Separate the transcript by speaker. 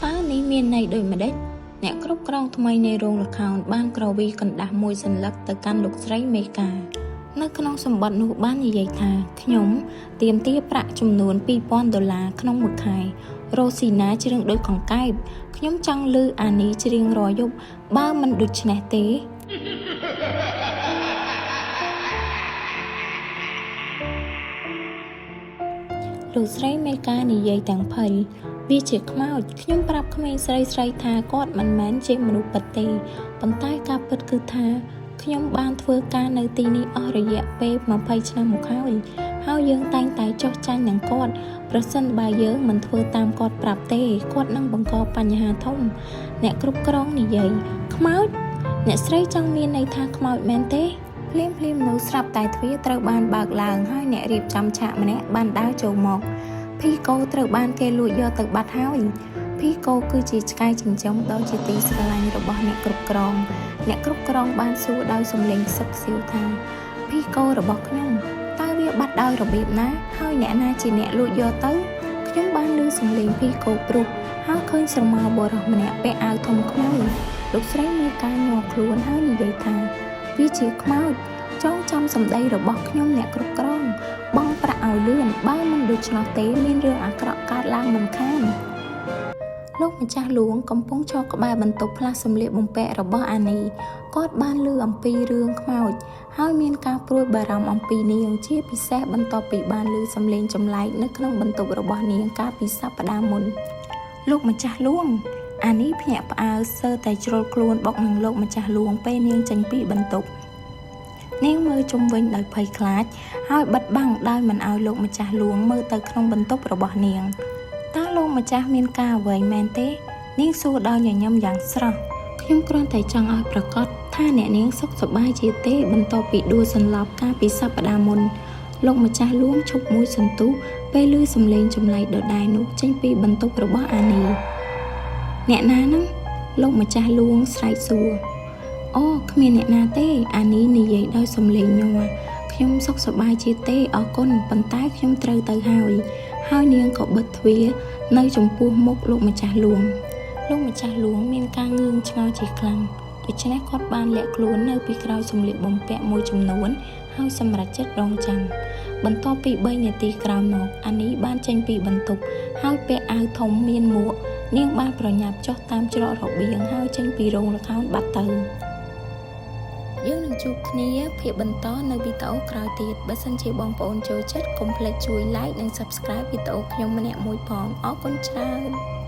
Speaker 1: តើនេះមានន័យដូចម្តេច អ្នកគ្រប់គ្រងថ្មីនៃរោងល្ខោនបានគ្រវីក្រដាសមួយសន្លឹកទៅកាន់លោកស្រីមេកា នៅក្នុងសំបុត្រនោះបាននិយាយថាខ្ញុំទាមទារប្រាក់ចំនួន2000ដុល្លារក្នុងមួយខែ រ៉ូស៊ីណាច្រៀងដូចកង្កែបខ្ញុំចង់ឮអានីច្រៀងរាល់យប់បើមិនដូច្នេះទេ លោកស្រីមេកានិយាយទាំងភ័យវាជាខ្មោចខ្ញុំប្រាប់ក្មេងស្រីស្រីថាគាត់មិនមែនជាមនុស្សពិតទេប៉ុន្តែការពិតគឺថាខ្ញុំបានធ្វើការនៅទីនេះអស់រយៈពេល20ឆ្នាំមកហើយហើយយើងតែងតែចុះចាញ់នឹងគាត់ប្រសិនបើយើងមិនធ្វើតាមគាត់ប្រាប់ទេគាត់នឹងបង្កបញ្ហាធំអ្នកគ្រប់គ្រងនិយាយខ្មោចអ្នកស្រីចង់មានន័យថាខ្មោចមែនទេភ្លាមភ្លាមនោះស្រាប់តែទ្វារត្រូវបានបើកឡើងហើយអ្នករៀបចំឆាកម្នាក់បានដើរចូលមកភីកូត្រូវបានគេលួចយកទៅបាត់ហើយភីកូគឺជាឆ្កែចិញ្ចឹមដ៏ជាទីស្រឡាញ់របស់អ្នកគ្រប់គ្រងអ្នកគ្រប់គ្រងបានសួរដោយសំឡេងខ្សឹបខ្សៀវថាភីកូរបស់ខ្ញុំតើវាបាត់ដោយរបៀបណាហើយអ្នកណាជាអ្នកលួចយកទៅខ្ញុំបានឮសំឡេងភីកូព្រុសហើយឃើញស្រមោលបុរសម្នាក់ពាក់អាវធំខ្មៅលោកស្រីមេការញ័រខ្លួនហើយនិយាយថាវាជាខ្មោចចងចាំសម្ដីរបស់ខ្ញុំអ្នកគ្រប់គ្រងបង់ប្រាក់ឲ្យលឿនបើមិនដូច្នោះទេមានរឿងអាក្រក់កើតឡើងមិនខានលោកម្ចាស់លួងកំពុងឈរក្បែរបន្ទប់ផ្លាស់សម្លៀកបំពាក់របស់អានីគាត់បានឮអំពីរឿងខ្មោចហើយមានការព្រួយបារម្ភអំពីនាងជាពិសេសបន្ទាប់ពីបានឮសំឡេងចម្លែកនៅក្នុងបន្ទប់របស់នាងកាលពីសប្តាហ៍មុនលោកម្ចាស់លួងអានីភ្ញាក់ផ្អើលសើតែជ្រុលខ្លួនបុកនឹងលោកម្ចាស់លួងពេលនាងចេញពីបន្ទប់នាងមើលជុំវិញដោយភ័យខ្លាចហើយបិទបាំងដោយមិនឲ្យលោកម្ចាស់លួងមើលទៅក្នុងបន្ទប់របស់នាងតើលោកម្ចាស់មានការអ្វីមែនទេនាងសួរដោយញញឹមយ៉ាងស្រស់ខ្ញុំគ្រាន់តែចង់ឲ្យប្រកាសថាអ្នកនាងសុខសប្បាយជាទេបន្ទាប់ពីដួលសន្លប់កាលពីសប្តាហ៍មុនលោកម្ចាស់លួងឈប់មួយសន្ទុះពេលឮសំឡេងចម្លែកដដែលនោះចេញពីបន្ទប់របស់អានីអ្នកណាហ្នឹងលោកម្ចាស់លួងស្រែកសួរអូគ្មានអ្នកណាទេអានីនិយាយដោយសំឡេងញ័រខ្ញុំសុខសប្បាយជាទេអរគុណប៉ុន្តែខ្ញុំត្រូវទៅហើយហើយនាងក៏បិទទ្វារនៅចំពោះមុខលោកម្ចាស់លួងលោកម្ចាស់លួងមានការងឿងឆ្ងល់ជាខ្លាំងដូច្នេះគាត់បានលាក់ខ្លួននៅពីក្រោយសម្លៀកបំពាក់មួយចំនួនហើយសម្រេចចិត្តរងចាំបន្ទាប់ពី3នាទីក្រោយមកអានីបានចេញពីបន្ទប់ហើយពាក់អាវធំមានមួកនាងបានប្រញាប់ចុះតាមច្រករបៀងហើយចេញពីរោងល្ខោនបាត់ទៅយើងនឹងជួបគ្នាភាគបន្តនៅវីដេអូក្រោយទៀតបើសិនជាបងប្អូនចូលចិត្តកុំភ្លេចជួយ Like និង Subscribe វីដេអូខ្ញុំម្នាក់មួយផងអរគុណច្រើន។